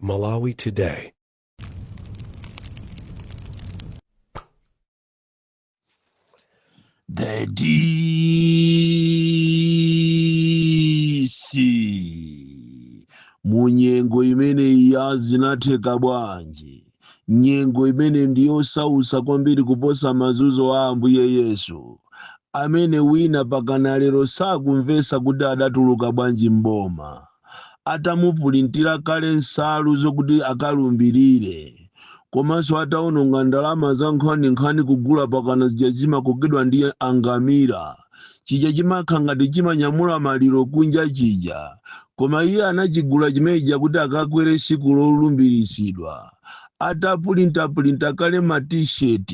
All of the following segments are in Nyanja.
Malawi Today. The DC munyengo imene ya zinatheka bwanji, nyengo imene ndiyosausa kwambiri kuposa mazunzo a Ambuye Yesu, amene wina pakana lero sakumvesa kuti adatuluka bwanji mboma atamupulintira kale nsalu zokuti akalumbirire, komanso ataononga ndalama za nkhaninkhani kugula pakana zija zimakokedwa ndi angamira, chija chimakha ngati chimanyamula maliro kunja chija, koma iye anachigula chimeneja kuti akakwere siku lolumbiritsidwa, atapulintapulinta kale ma t-shirt,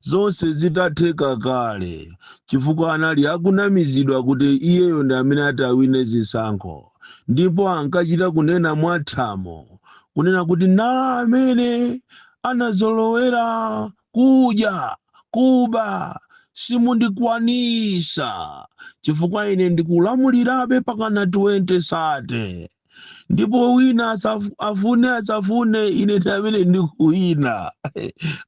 zonse zitatheka kale, chifukwa anali akunamizidwa kuti iyeyo ndi amene ati awine zisankho, ndipo ankachita kunena mwathamo kunena kuti na amene anazolowera kudya kuba simundikwanisa, chifukwa ine ndikulamulirabe pakana 20 sate, ndipo wina afune asafune, ine ndi amene ndikuwina.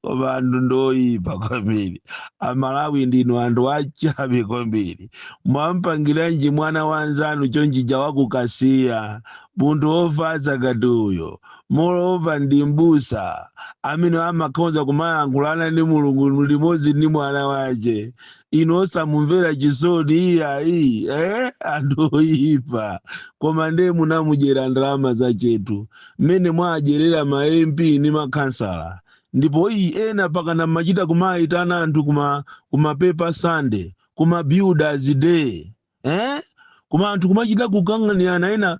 Koma anthu ndoyipa kwambiri. Amalawi ndinu anthu achabe kwambiri. Mwampangiranji mwana wa anzanu chonchija wakukasiya, munthu wofatsa ngati uyo, moreover ndi mbusa amene amakhoza kumayankhulana ndi Mulungu limodzi ndi mwana wace, inu osamumvera chisoni iyayi, eh? Anthu oyipa. Koma ndiye munamudyera ndalama zachetu mmene mwadyerera ma MP ndi makhansala, ndipo iyi ena pakana mmachita kumayitana anthu kuma paper Sunday, kuma Builders Day, eh? Koma anthu kumachita kukang'anirana, ena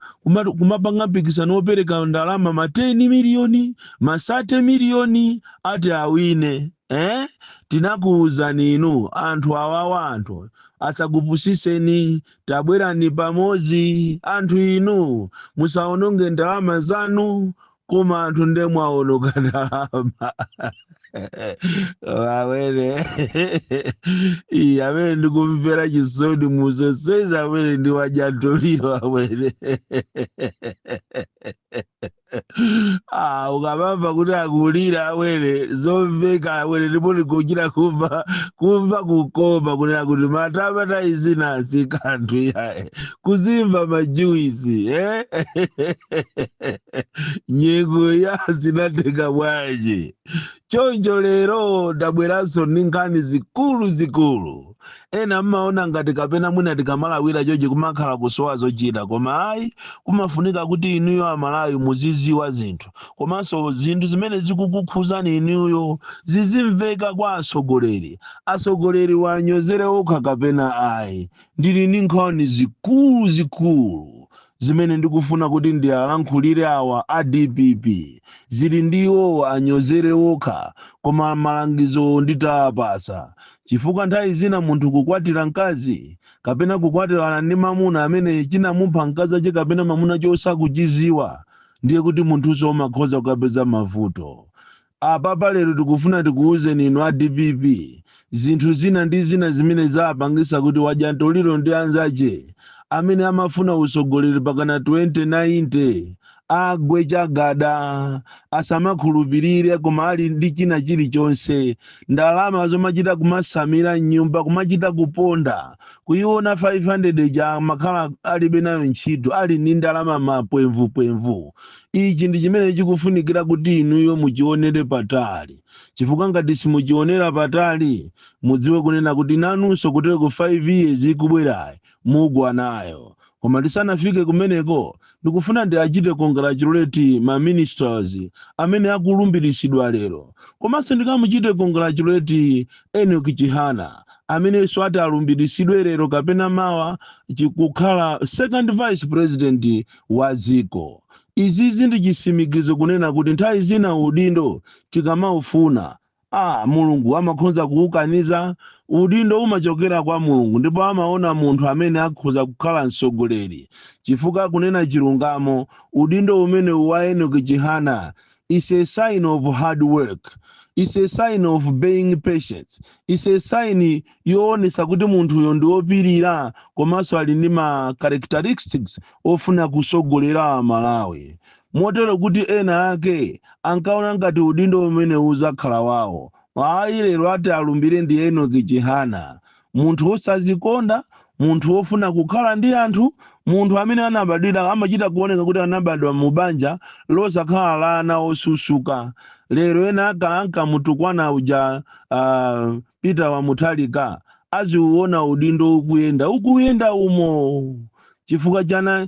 kumapanga mpikisano wopereka ndalama ma 10 miliyoni, ma 30 miliyoni, ati awine, eh? Tinakuwuzani inu anthu awawa, anthu asakupusiseni. Tabwerani pamodzi anthu inu, musaononge ndalama zanu. Koma anthu nde mwaononga ndalama amene iyi. Amene ndikumvera chisoni muzonsezi amene ndi wajantoliro amene. Ah, ukamamva kuti akulira amwene, zomveka amwene, ndipo ndikuchita kumva kukoma kunena kuti matama taizina si kanthu iyaye kuzimva majuisi, eh? Nyengo ya zinatheka bwanji choncho? Lero ndabweranso ndi nkhani zikulu zikulu. Ena mmaona ngati kapena mwina tikamalawira chonchi kumakhala kusowa zochita, koma ayi, kumafunika kuti inuyo Amalawi muziziwa zinthu, komanso zinthu zimene zikukukhuzani inuyo zizimveka kwa atsogoleri. Atsogoleri wanyozere okha kapena ayi. Ndili ndi nkhani zikulu zikulu zimene ndikufuna kuti ndialankhulire awa a DPP. Zili ndi iwowo anyozere okha, koma malangizo nditawapasa, chifukwa nthawi zina munthu kukwatira mkazi kapena kukwatirana ndi mamuna amene chinamupha mkazi ache kapena mamuna ache osakuchiziwa, ndiye kuti munthuso umakhoza kukapeza mavuto. Apapa lero tikufuna tikuwuzeni inu a DPP zinthu zina ndi zina zimene zapangisa kuti wajantoliro ndi anzache amene amafuna usogoleri pakana 2090 agwe chagada, asamakhulupirire. Koma ali ndi china chilichonse, ndalama zomachita kumasamira mnyumba, kumachita kuponda kuiona 500 ja makhala alibe nayo ntchito, ali ndi ndalama mapwemvupwemvu. Ichi ndi chimene chikufunikira kuti inuyo muchionere patali, chifukwa ngati simuchionera patali, mudziwe kunena kuti nanunso kutero ku 5 years ikubwerayi mugwa nayo. Koma tisanafike kumeneko, ndikufuna ndiachite congratulate ma ministers amene akulumbiritsidwa lero, komanso ndikamuchite congratulate Enoch Chihana amenenso ati alumbiritsidwe lero kapena mawa kukhala second vice president wa dziko. Izizi ndi chisimikizo kunena kuti nthawi zina udindo tikamaufuna, ah, Mulungu amakhoza kuwukaniza. Udindo umachokera kwa Mulungu, ndipo amaona munthu amene akhoza kukhala mtsogoleri, chifukwa kunena chilungamo, udindo umene wa Enoch Chihana is a sign of hard work, is a sign of being patient, is a sign yoonesa kuti munthuyo ndi wopirira, komanso ali ndi ma characteristics ofuna kusogolera Malawi. Motero kuti ena ake ankaona ngati udindo umene uzakhala wawo. Ayi, lero ati alumbire ndi Enoki Chihana, munthu wosazikonda, munthu wofuna kukhala ndi anthu, munthu amene anabadwira, amachita kuoneka kuti anabadwa mu banja losakhala la ana osusuka. Lero ena aka ankamutukwana uja Peter wa Mutharika aziuona udindo ukuyenda, ukuyenda umo, chifukwa chana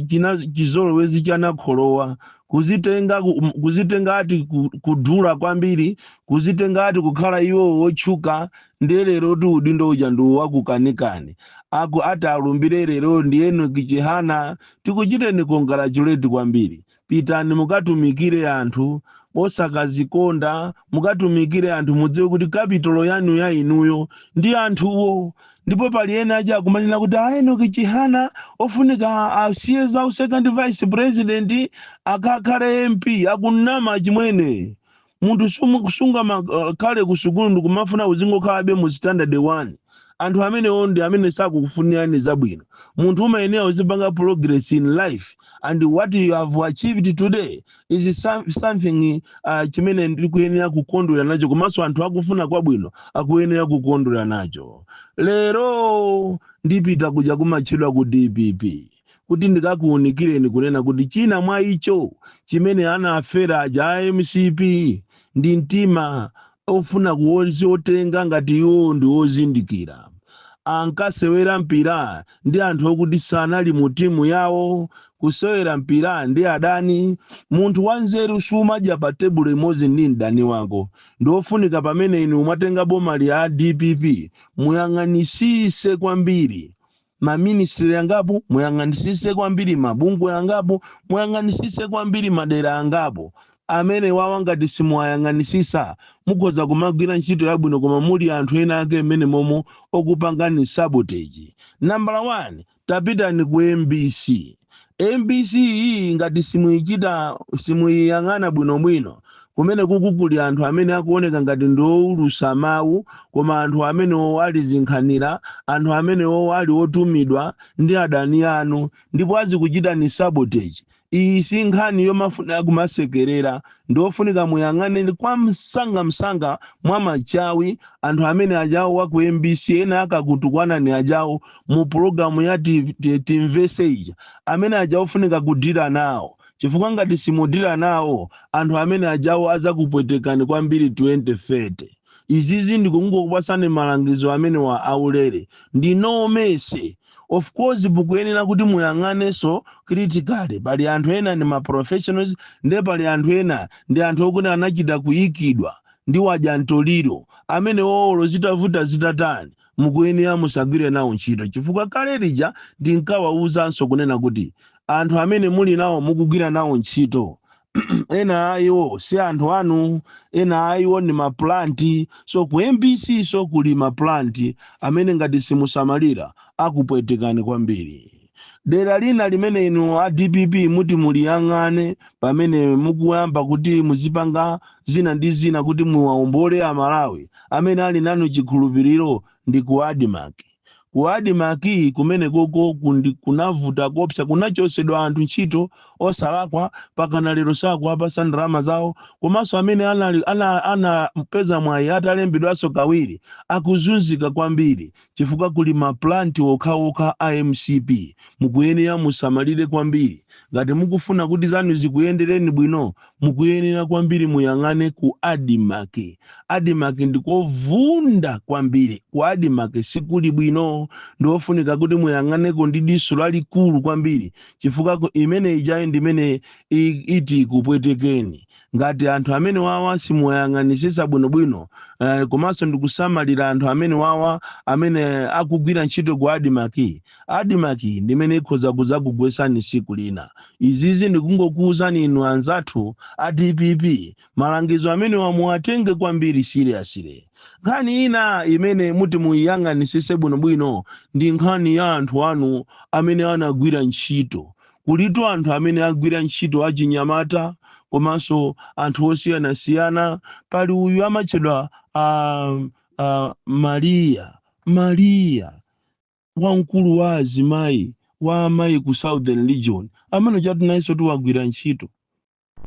china chizolowezi chanakholowa kuzitenga, kuzitenga ati kudula kwambiri, kuzitenga ati kukhala iwo wotchuka. Ndiye lero ti udindo uja ndi wakukanikani. Aku ati alumbire lero ndi Enoki Chihana. Tikuchiteni congratulate kwambiri. Pitani mukatumikire anthu, osakazikonda. Mukatumikire anthu, mudziwe kuti capital yanu ya inuyo ndi anthuwo. Ndipo pali ena aja akumanena kuti a Enoki Chihana ofunika asiye za second vice president, akakhale MP. Akunama chimwene. Munthu sunga khale ku sukulu ndikumafuna uzingokhalabe mu standard 1. Anthu amenewo ndi amene sakukufunirani zabwino. Munthu umayenera uzipanga progress in life, and what you have achieved today is something chimene ndikuyenera kukondwera nacho, komanso anthu akufuna kwabwino akuyenera kukondwera nacho. Lero ndipita kuja kumatchedwa ku DPP kuti ndikakuwunikireni kunena kuti china mwa icho chimene anafera aja a MCP ndi mtima ofuna kuotenga ngati iwo ndi ozindikira. Ankasewera mpira ndi anthu okuti sanali mu timu yawo, kusewera mpira ndi adani. Munthu wanzeru sumadya pa tebulo imodzi ndi mdani wako. Ndiofunika pamene inu mwatenga boma la DPP, muyang'anisise kwambiri ma ministry angapo, muyang'anisise kwambiri mabungwe angapo, muyang'anisise kwambiri madera angapo amene wawa. Ngati simuwayang'anisisa, mukhoza kumagwira ntchito yabwino, koma muli anthu ena ake mmene momo okupangani sabotage. Nambala 1, tapitani ku MBC. MBC iyi ngati simuyichita, simuyiyang'ana bwinobwino, kumene kuku kuli anthu amene akuoneka ngati ndi owulusa mawu, koma anthu amenewo ali zinkhanira, anthu amenewo ali otumidwa ndi adani anu, ndipo azikuchitani sabotage. Iyi si nkhani yomafuna kumasekerera. Ndiofunika muyang'ane kwa msangamsanga mwa machawi anthu amene ajawo wa ku MBC. Ena akakutukwanani ajawo mu pulogalamu ya Timvese ija, amene aja ofunika kudira nawo, chifukwa ngati simudira nawo anthu amene ajawo, azakupwetekani kwambiri 2030. Izizi ndikungokupasani malangizo amene wa aulere ndi no mercy. Of course mukuyenera kuti muyang'anenso critically. Pali anthu ena ndi ma professionals, ndiye pali anthu ena ndi anthu okuti anachita kuyikidwa ndi wajantoliro. Amene olo zitavuta zitatani, mukuyenera musagwire nawo ntchito, chifukwa kale lija ndinkawawuzanso kunena kuti anthu amene muli nawo, mukugwira nawo ntchito, ena ayiwo si anthu anu, ena ayiwo ndi ma plant. So ku MBC so kuli ma plant amene ngati simusamalira akupwetekani kwambiri. Dera lina limene inu a DPP muti muliyang'ane pamene mukuyamba kuti muzipanga zina ndi zina kuti muwaombole Amalawi amene ali nanu chikhulupiriro ndi ku ADMARC. Ku ADMARC kumene koko kunavuta kopsa, kunachosedwa anthu ntchito osalakwa, pakana lero sakuwapasa ndalama zawo. Komanso amene anapeza ana mwayi atalembedwanso kawiri akuzunzika kwambiri, chifukwa kuli ma plant okhaokha a MCP. Mukuyenera musamalire kwambiri. Ngati mukufuna kuti zanu zikuyendereni bwino, mukuyenera kwambiri muyang'ane ku ADMARC. ADMARC ndikovunda kwambiri. Ku ADMARC sikuli bwino. Ndiofunika kuti muyang'aneko ndi diso lalikulu kwambiri, chifukwa imene ijayi ndimene iti kupwetekeni ngati anthu amene wawa simuyang'anisisa bwinobwino. Komanso ndikusamalira anthu amene wawa amene akugwira ntchito ku ADMARC. ADMARC ndimene ikhoza kuzakugwesani siku lina. Izizi ndikungokuwuzani inu anzathu a DPP, malangizo amene wamuwatenge kwambiri seriously. Nkhani ina imene muti muyiyang'anisise bwinobwino ndi nkhani ya anthu anu amene anagwira ntchito. Kulitu anthu amene agwira ntchito achinyamata komanso anthu osiyanasiyana. Pali uyu amatchedwa Maria, Maria wamkulu wa azimayi wa Wa amayi ku Southern Region amene ujatu nayenso tiwagwira ntchito,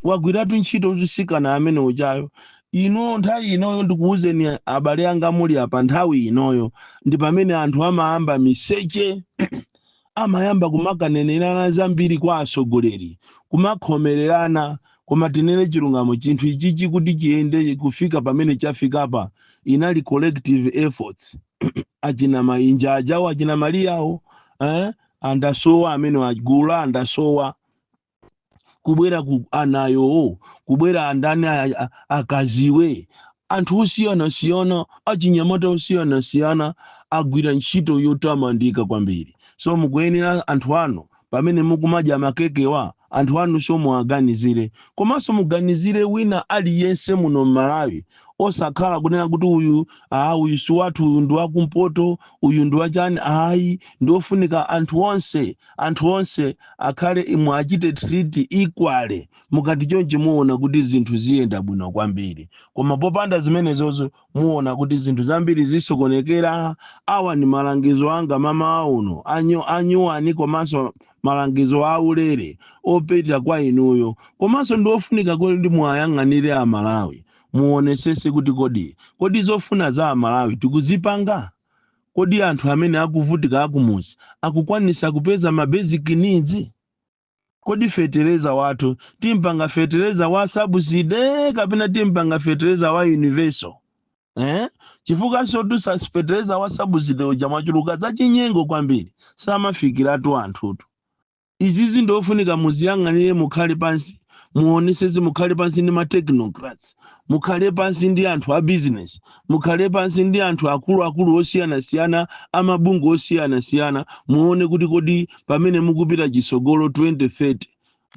wagwiratu ntchito uzisikana amene ujayo. Ino nthawi inoyo, ndikuwuzeni abale anga muli apa, nthawi inoyo ndi pamene anthu amayamba miseche, amayamba kumakanenerana zambiri kwa atsogoleri, kumakhomererana. Koma tinene chilungamo, chinthu ichichi kuti chiyende kufika pamene chafikapa inali collective efforts. Achina Mainja ajawo, achina Mariyawo, eh? Andasowa amene agula, andasowa kubwera ku anayowo, kubwera andani, akaziwe, anthu osiyanasiyana, achinyamata osiyanasiyana agwira ntchito yotamandika kwambiri. So mukuyenera anthu anu, pamene mukumadya makekewa, anthu anu so muwaganizire, komanso muganizire wina aliyense muno m'Malawi, osakhala kunena kuti uyu, uyu si wathu, uyu ndi wakumpoto, uyu ndi wachani. Ayi, ndiofunika anthu onse, anthu onse akhale imwe, achite treat equally. Mukati chonchi muona kuti zinthu ziyenda bwino kwambiri, koma popanda zimenezozo muona kuti zinthu zambiri zisokonekera. Awa ndi malangizo anga mama uno anyuwani, komanso malangizo aulere opita kwa inuyo. Komanso ndiofunika kuti muwayang'anire Amalawi, muonesese kuti kodi zofuna za Amalawi tikuzipanga? Kodi anthu amene akuvutika akumuzi akukwanisa kupeza ma basic needs? Kodi fetereza wathu timpanga fetereza wa subsidy kapena timpanga fetereza wa universal, eh? Chifukwa sotusa fetereza wa subsidy uja mwachuluka zachinyengo kwambiri, samafikiratu anthutu. Izizi ndofunika muziyang'anire, mukhale pansi muonesese, mukhale pansi ndi ma technocrats, mukhale pansi ndi anthu a business, mukhale pansi ndi anthu akuluakulu osiyanasiyana, amabungwe osiyanasiyana, muone kuti kodi pamene mukupita chisogolo 2030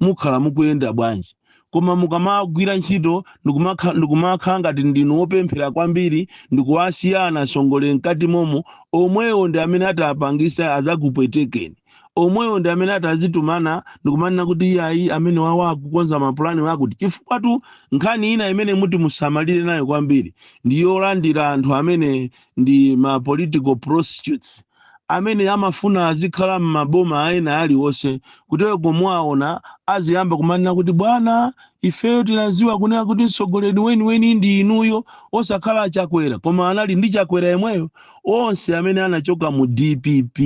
mukhala mukuyenda bwanji. Koma mukamagwira ntchito ndikumakhala ngati ndinu wopemphera kwambiri, ndikuwasiyana songole mkati momo, omwewo ndi amene atapangisa azakupwetekeni, omwewo ndi amene atazitumana ndikumanena kuti iyayi, amene wawo akukonza mapulani wakuti. Chifukwa tu nkhani ina imene muti musamalire nayo kwambiri ndi yolandira anthu amene ndi ma political prostitutes, amene amafuna azikhala m'maboma ena aliwonse. Kutero mwaona aziyamba kumanena kuti, "Bwana, ifeyo tinaziwa kunena kuti mtsogoleri weniweni ndi inuyo, osakhala Chakwera." Koma anali ndi Chakwera yemweyo. Onse amene anachoka mu DPP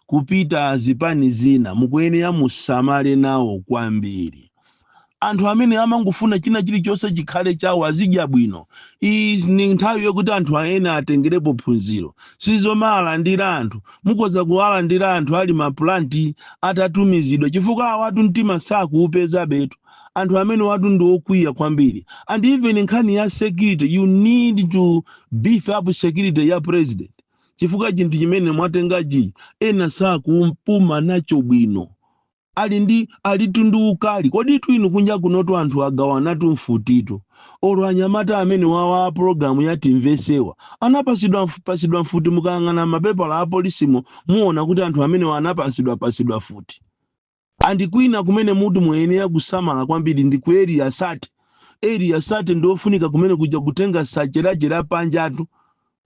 kupita zipani zina, mukuyenera musamale nawo kwambiri. Anthu amene amangofuna china chilichonse chikhale chawo, azidya bwino. Iyi ni nthawi yokuti anthu ena atengerepo phunziro. Sizomalandira anthu, mukoza kuwalandira anthu ali ma plant atatumizidwa, chifukwa awatu mtima sakuupeza betu. Anthu amene watu ndi okwiya kwambiri. And even nkhani ya security, you need to beef up security ya president, chifukwa chinthu chimene mwatengachi ena sakumpuma nacho bwino, ali ndi alitu ndi ukali. Kodi tu inu kunja kunotu anthu agawanatu mfutitu. Olo anyamata amene wawa program ya Timvesewa anapasidwa pasidwa mfuti. Mukayang'ana mapepala a polisimo muona kuti anthu amene anapasidwa pasidwa futi. And kwina kumene muti muyenera kusamala kwambiri ndi ku Area 30. Area 30 ndiofunika kumene kuja kutenga sacherachera panjatu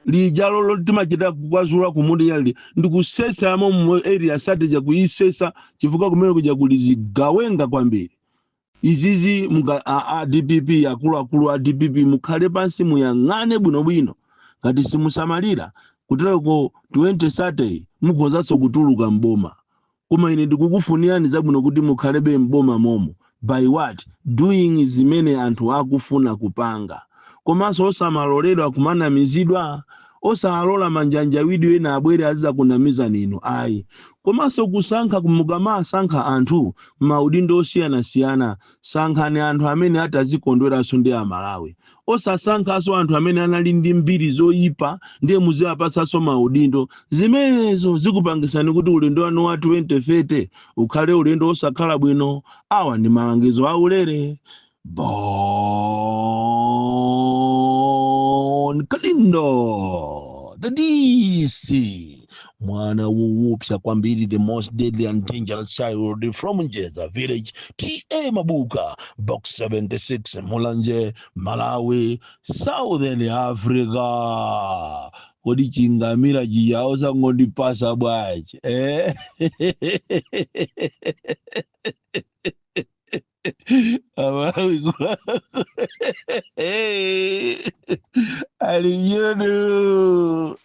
lijalo timachita kukwazula kumuti yali ndikusesamo mu Area 30, jakuyisesa, chifukwa kumene kuja kuli zigawenga kwambiri. Izizi muka a DPP, akuluakulu a DPP, mukhale pansi muyang'ane bwinobwino. Ngati simusamalira kutereko, 2030 mukhozanso kutuluka mboma. Koma ine ndikukufunirani zabwino kuti mukhalebe mboma momo by what doing zimene anthu akufuna kupanga, komanso osamaloledwa kumanamizidwa, osalola manjanjawidwe ena abwere azizakunamizani inu, ayi. Komanso kusankha, mukamasankha anthu maudindo osiyanasiyana, sankhani anthu amene atazikondweranso ndi Amalawi, osasankhanso anthu amene anali ndi mbiri zoyipa ndiye muziwapasanso maudindo. Zimenezo zikupangisani kuti ulendo wanu wa 2030 ukhale ulendo osakhala bwino. Awa ndi malangizo aulere. Bon Kalindo, the DC, mwana woopsa kwambiri, the most deadly and dangerous child from Njeza village, TA Mabuka, Box 76, Mulanje, Malawi, Southern Africa. Kodi chingamira chija osangondipasa bwanji, eh? Amalawi ali yunu.